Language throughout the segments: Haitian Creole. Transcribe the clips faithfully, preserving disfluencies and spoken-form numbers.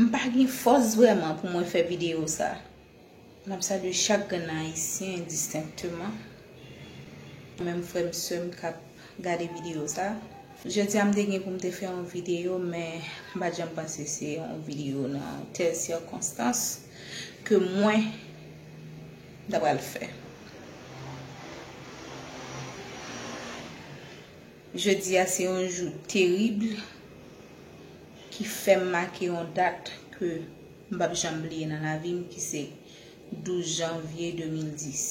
M pa gen fòs vrèman pou mwen fè videyo sa. M ap salye chak grenn Ayisyen distenkteman. Menm frè m, sè m k ap gade videyo sa. Jodi a m te gen pou m te fè yon videyo, men m pa t janm panse se yon videyo nan tèl sikonstans ke mwen m ta pral fè. Jodi a se yon jou terib ki fè m make yon dat ke m p ap janm bliye nan lavi m, ki se douz janvye de mil dis.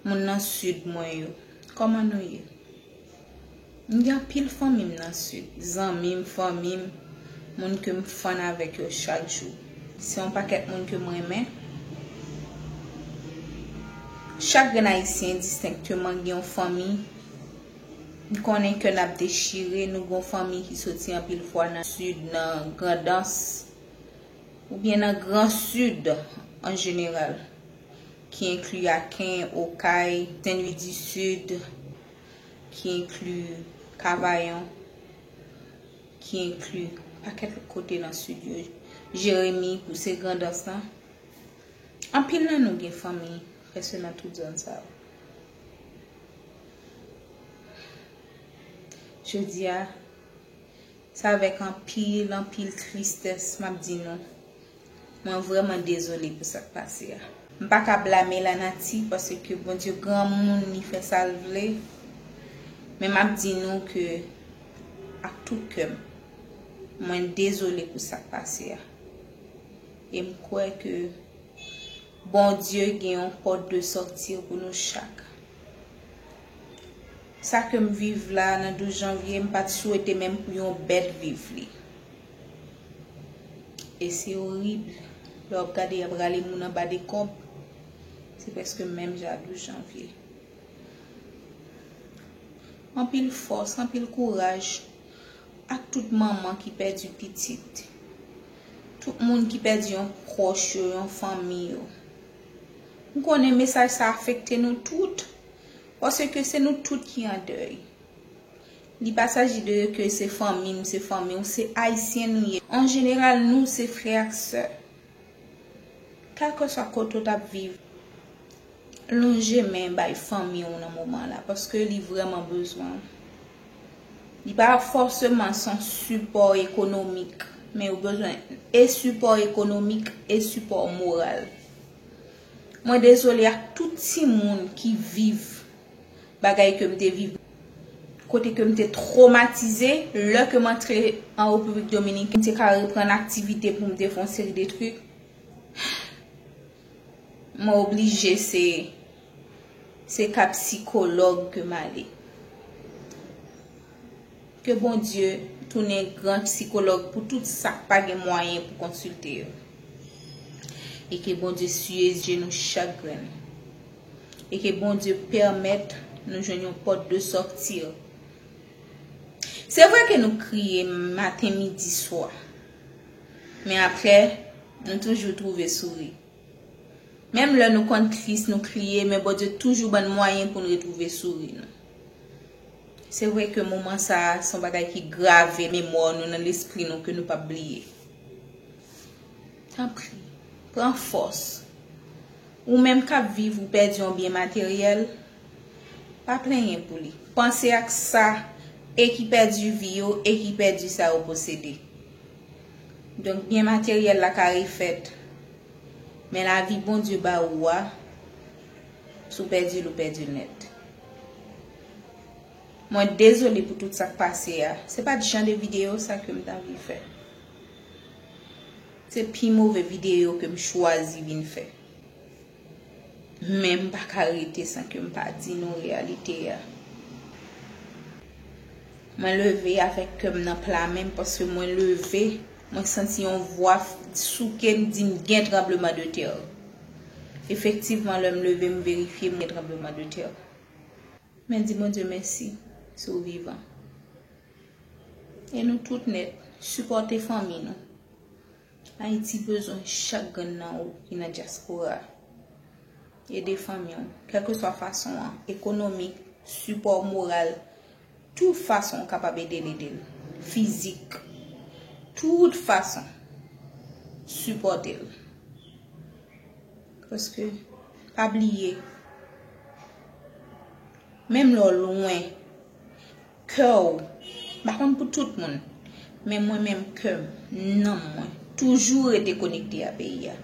Moun nan sid mwen yo, kòman nou ye? M gen anpil fanmi m nan sid, zanmi m, fanmi m, moun ke m fann avèk yo chak jou. Se yon pakèt moun ke m renmen. Chak grenn Ayisyen distenkteman gen yon fanmi. M konnen kè n ap dechire, nou gen yon fanmi ki soti anpil fwa nan sid, nan Grandans, oubyen nan Gran Sid an jeneral, ki enkli Aken, Okay, Senlwi di Sid, ki enkli Kavayon, ki enkli pakèt kote nan sid yo, Jeremi, pou se Grandans lan. Anpil nan nou gen fanmi prèske nan tout zòn sa yo. Jodi a, se avèk anpil, anpil tristès m ap di nou, mwen vrèman dezole pou sa k pase a. M pa ka blame lanati paske Bondye granmoun, li fè sa l vle. Men m ap di nou ke ak tout kè m, mwen dezole pou sa k pase a. E m kwè ke Bondye gen yon pòt de sòti pou nou chak. Sa ke m viv la nan douz janvye, m pa t swete menm pou yon bèt viv li. E se orib. Lè w ap gade y ap rale moun anba dekonb, se prèske menm jan a douz janvye. Anpil fòs, anpil kouraj ak tout manman ki pèdi pitit, tout moun ki pèdi yon pwòch yo, yon fanmi yo. M konnen mesaj sa afekte nou tout, paske se nou tout ki an dèy. Li pa saji de ke se fanmi m, se fanmi w, se Ayisyen nou ye. An jeneral, nou se frè ak sè. Kèlkeswa kote w t ap viv, lonje men bay fanmi w nan moman la, paske li vrèman bezwen w. Li pa fòseman se yon sipò ekonomik, men yo bezwen e sipò ekonomik e sipò moral. Mwen dezole ak tout timoun ki viv bagay ke m te viv, kote ke m te twomatize, lè ke m antre an Repiblik Dominikèn, m te ka reprann aktivite pou m te fè yon seri de trik. Mwen oblije se, se ka psikològ ke m ale. Ke Bondye tounen gran psikològ pou tout sa k pa gen mwayen pou konsilte yo. E ke Bondye siye je nou chak grenn. E ke Bondye pèmèt nou jwenn yon pòt de sòti. Se vre ke nou kriye maten, midi, swa. Men apre, nou toujou twouve souri. Menm lè nou konn tris, nou kriye, men Bondye toujou ban n mwayen pou n retwouve souri nou. Se vre ke moman sa a, se yon bagay ki grave memwa nou nan lespri nou ke nou p ap bliye. Tanpri, pran fòs. Ou menm k ap viv, ou pèdi yon byen materyèl, pa plenyen pou li. Panse ak sa e ki pèdi vi yo e ki pèdi sa yo posede. Donk, byen materyèl la ka refèt. Men lavi Bondye ba ou a, si w pèdi l, ou pèdi l nèt. Mwen dezole pou tout sa k pase a. Se pa t jan de videyo sa ke m t anvi fè. Se pi move videyo ke m chwazi vin fè. Men m pa ka rete san ke m pa di nou reyalite a. Mwen leve avèk kè m nan pla men m, paske mwen leve, mwen santi yon vwa f-, souke m, di m gen tranbleman de tè. Efektivman, lè m leve, m verifye, m gen tranbleman de tè. Men di Bondye mèsi, si w vivan. E nou tout nèt, sipòte fanmi nou. Ayiti bezwen chak grenn nan ou ki nan dyaspora. Ede fanmi w, kèlkeswa fason an, ekonomik, sipò moral, Tout fason w kapab ede l, ede l. Fizik. Tout fason. Sipòte l. Paske, pa bliye, menm lè w lwen, kè w, m pa konn pou tout moun, men mwen menm, kè m, nanm mwen toujou rete konekte a peyi a.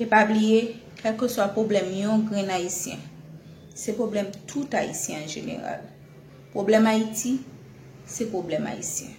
E pa bliye, kèlkeswa pwoblèm yon grenn Ayisyen, se pwoblèm tout Ayisyen an jeneral. Pwoblèm Ayiti, se pwoblèm Ayisyen.